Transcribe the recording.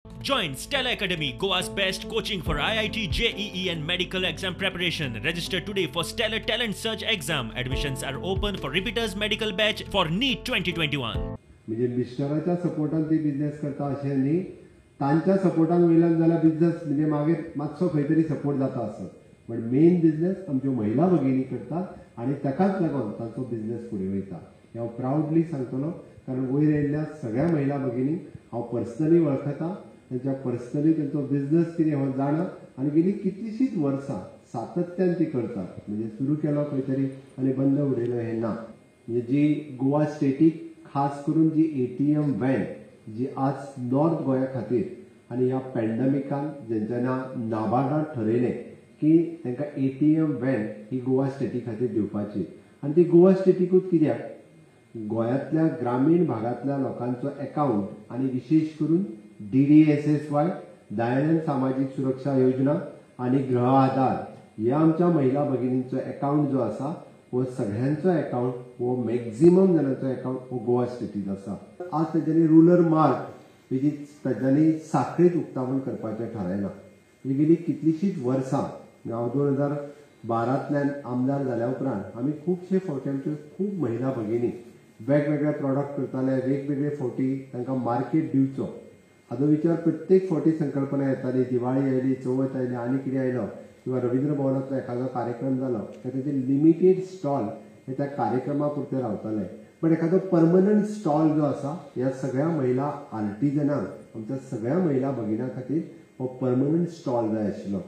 Join Stella Academy, Goa's best coaching for IIT, JEE and medical exam preparation. Register today for Stellar Talent Search exam. Admissions are open for repeaters medical batch for NEET 2021. म्हणजे मिस्टराच्या सपोर्टान ती business करता अशें न्ही, तांच्या सपोर्टान वयल्यान जाल्यार business म्हणजे मागीर मातसो खंय तरी सपोर्ट जाता आसत, पण मेन बिझनेस आमच्यो महिला भगिनी करतात आनी ताकाच लागून तांचो बिझनेस फुडें वयता. हें हांव प्रावडली सांगतलो, कारण वयर आयिल्ल्या सगळ्या महिला भगिनींक हांव पर्सनली वळखता, तांच्या पर्सनली तांचो बिझनेस कितें हो जाणा आनी गेली कितलींशींच वर्सां सातत्यान ती करतात. म्हणजे सुरू केलो खंय तरी आनी बंद उडयलो हें ना. म्हणजे जी गोवा स्टेटीक खास करून जी ATM van जी आज नॉर्थ गोंया खातीर आनी ह्या पॅन्डमिकान जेंच्यांनी नाबार्डान ठरयलें की तांकां ATM van ही गोवा स्टेटी खातीर दिवपाची, आनी ती गोवा स्टेटीकूच कित्याक, गोंयांतल्या ग्रामीण भागांतल्या लोकांचो एकावंट आनी विशेश करून DDSSY, Dayanand सामाजीक सुरक्षा योजना आनी गृह आधार ह्या आमच्या महिला भगिनींचो एकावंट जो आसा हो सगळ्यांचो एकावंट, हो मॅक्झिमम जाणांचो एकावंट हो गोवा स्टेटींत आसा. आज तेंच्यांनी रुरल मार्ट ही तांच्यांनी साखळीत उक्तावण करपाचें थारायलां. म्हणजे गेली कितलींशींच वर्सां, हांव 2012तल्यान आमदार जाल्या उपरांत आमी खुबशे फावटी आमच्यो खूब महिला भगिनी वेगवेगळे प्रॉडक्ट करताले, वेगवेगळे फावटी तांकां मार्केट दिवचो हाजो विचार प्रत्येक फावटी संकल्पना येताली. दिवाळी आयली, चवथ आयली, आनी कितें आयलो किंवा रवींद्र भवनांतलो एखादो कार्यक्रम जालो काय तेजे लिमिटेड स्टॉल हे त्या कार्यक्रमा पुरते रावताले. पण एखादो परमनंट स्टॉल जो आसा ह्या सगळ्या महिला आर्टिजनांक, आमच्या सगळ्या महिला भगिनां खातीर हो परमनंट स्टॉल जाय आशिल्लो.